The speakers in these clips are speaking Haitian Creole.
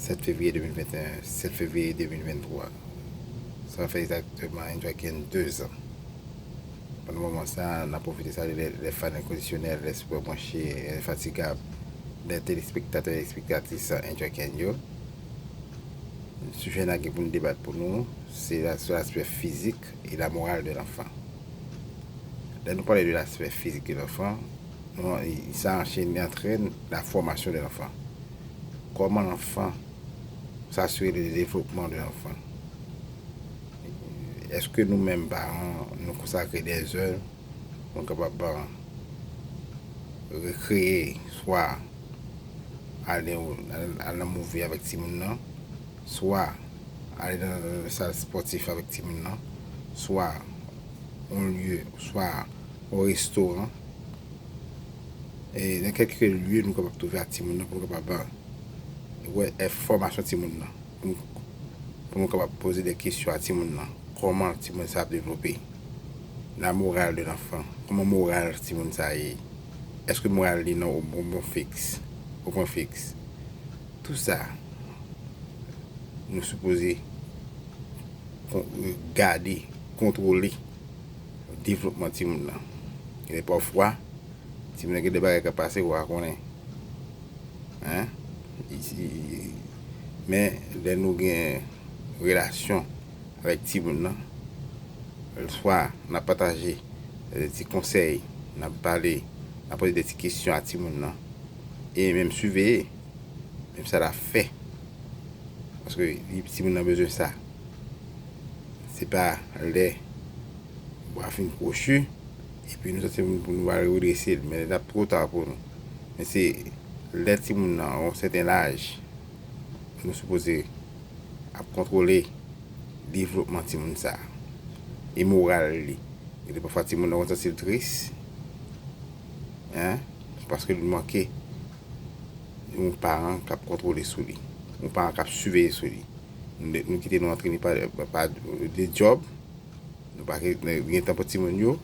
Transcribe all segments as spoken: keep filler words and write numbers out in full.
sèt fevriye de mil venteyen, sèt fevriye de mil venntwa. Sa fè egzakteman Enjoy Ken dezan. Pandan moman sa, n ap pwofite salye lè, lè fan enkondisyonèl, lè sipò branche, lè enfatigab, lè telespektatè, telespektatris Enjoy Ken yo. Sijè n a gen pou n debat pou nou, se la, sou laspè fizik e la moral de lanfan. Lè nou pale de laspè fizik de lanfan, nou, sa anchene antre la fòmasyon de lanfan. Kòman lanfan, sa se le devlopman de lanfan. Èske nou menm paran, nou konsakre dèzè pou nou kapab rekreye, swa ale, al, al nan mouvi avèk timoun nan, swa ale nan, nan sal spòtif avèk timoun nan, swa yon lye, swa yon restoran. E nan kèlke lye nou kapab twouve ak timoun nan pou nou kapab wè, e, fòmasyon timoun nan. Pou, pou nou kapab poze de kesyon a timoun nan. Kòman timoun sa ap devlope? La moral de lanfan. Kòman moral timoun sa ye? Èske moral li nan o, o bon fiks, o pwen fiks? Tou sa, nou sipoze kon, gade, kontwole devlopman timoun nan. E pafwa, timoun nan gen de bagay k ap pase, ou pa konnen. Hein? I, i, i, men lè nou gen relasyon avèk timoun nan, swa n ap pataje, eh, ti konsèy, n ap pale, n ap poze de ti kesyon a timoun nan, e menm siveye, menm sa l ap fè. Paske li, timoun nan bezwen sa. Se pa lè bwa fin kwochi, epi nou sòti pou nou al redrese l, men l ap twò ta pou nou. Men se lè timoun nan yon sèten laj, nou sipoze ap kontwole devlopman timoun sa a, e moral li. Gen de pafwa timoun nan konn santi l tris, hein, paske li manke yon paran k ap kontwole sou li, yon paran k ap siveye sou li. Nou, nou kite nou antrene pa, pa de djòb, nou pa gen, gen tan pou timoun yo,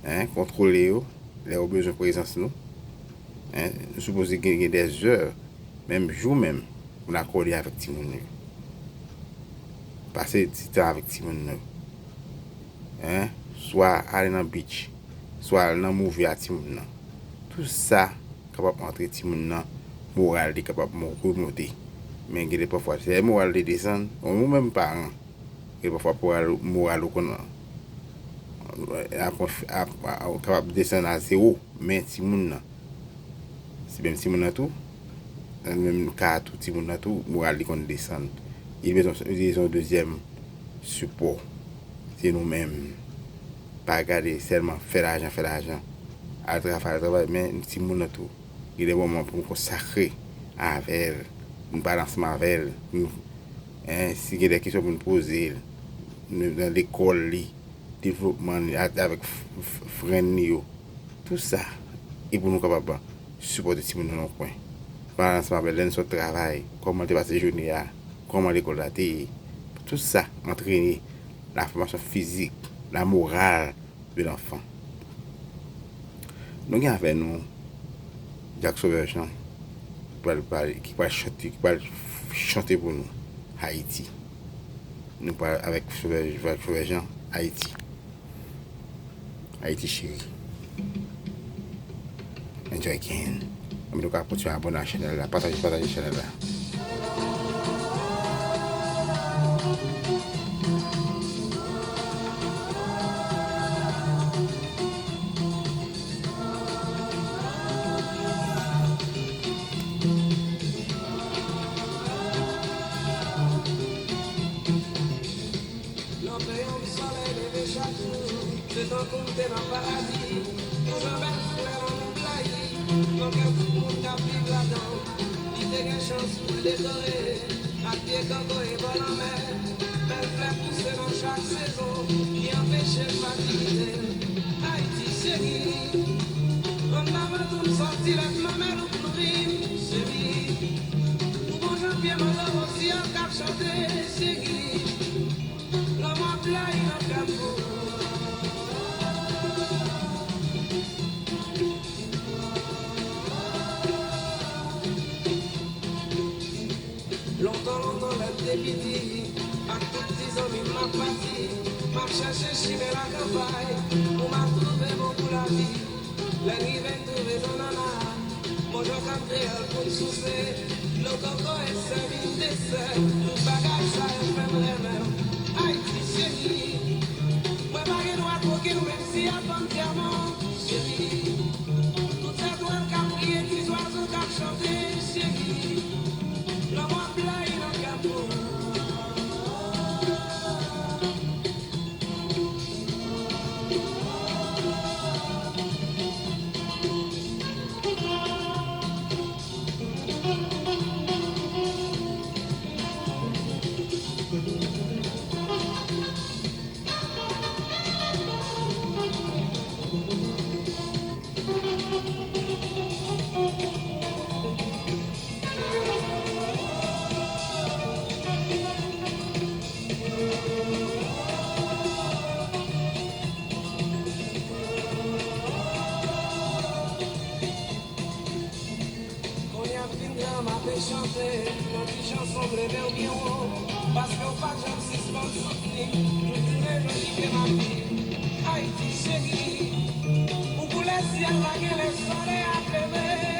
hein, kontwole yo, lè yo bezwen prezans nou, hein, nou sipoze gen, gen dèzè, menm jou menm, pou n akòde avèk timoun yo. Pase ti tan avèk timoun yo. Hein, swa ale nan beach, swa al nan mouvi a timoun nan. Tou sa kapab antre timoun nan, moral li kapab mo-, remonte. Men gen de pafwa, se moral li desann, ou menm paran, gen de pafwa moral, moral ou konn ap, ap, ap, ap kapab desann a zewo, men timoun nan, se menm timoun nan tou, nan menm ka a tou, timoun nan tou, moral li konn desann. Li bezwen, li bezwen yon dezyèm sipò. Se nou menm. Pa gade sèlman fè lajan, fè lajan. Al travay, al travay, men timoun nan tou. Gen de moman pou nou konsakre avè l, pou nou pale ansanm avè l, pou nou, hein, si gen de kesyon pou nou poze l, nou nan lekòl li, devlopman li, a-, avèk f-, f-, fren li yo. Tou sa, e pou nou kapab sipòte timoun nan nan yon kwen. Pale ansanm avè l, lè l sot travay, kòman l te pase jounen an, kòman lekòl la te ye. Tou sa, antrene la fòmasyon fizik, la moral de lanfan. Nou gen avè nou Jack Sauveur Jean, ki pral pale, ki pral chante, ki pral chante pou nou Haïti. Nou pral avèk Sauveur, Jack Sauveur Jean, Haïti. Haïti chérie. Enjoy Ken. Anben, nou ka kontinye abòne a chanèl la, pataje, pataje chanèl la. Nan peyi w solèy leve chak jou, se tankou m te nan paradi. Yon jan bèl flè nan yon blayi, nan kè tout moun k ap viv ladan. Li te gen chans pou l dekore ak pye kangoye bò lanmè. Bèl flè pouse nan chak sezon, ki anpeche l matirite. Ayiti cheri, ann avan tou m sòti lèt manmèl ou pou rim, cheri. Ou bon jan pye mango rosya k ap chante, cheri. Lanmou ap blayi nan kè m pou ou. Lontan, lontan, lè m te piti, ak tout ti zanmi m, m ap pati, m ap chèche chimen lakanpay pou m al twouve bon kou lavi. Lè n rive n twouve zannanna, manjè kàn kreyòl pou n souse, dlo koko e sèvi n desè. Tout bagay sa yo fè m renmen w, Ayiti cheri. Mwen pa gen dwa twoke w, menm si y ap ban m dyamant, cheri. Tout zètwal k ap briye, ti zwazo k ap chante, cheri. Lanmou ap blayi nan kè m pou ou. Kounye a m fin granm ape chante yon ti chanson m leve w byen wo, paske w pa t janm sispann soutni m, tout jounen jodi ke m ap viv. Ayiti cheri, ou koulè syèl la gen lè solèy ap leve.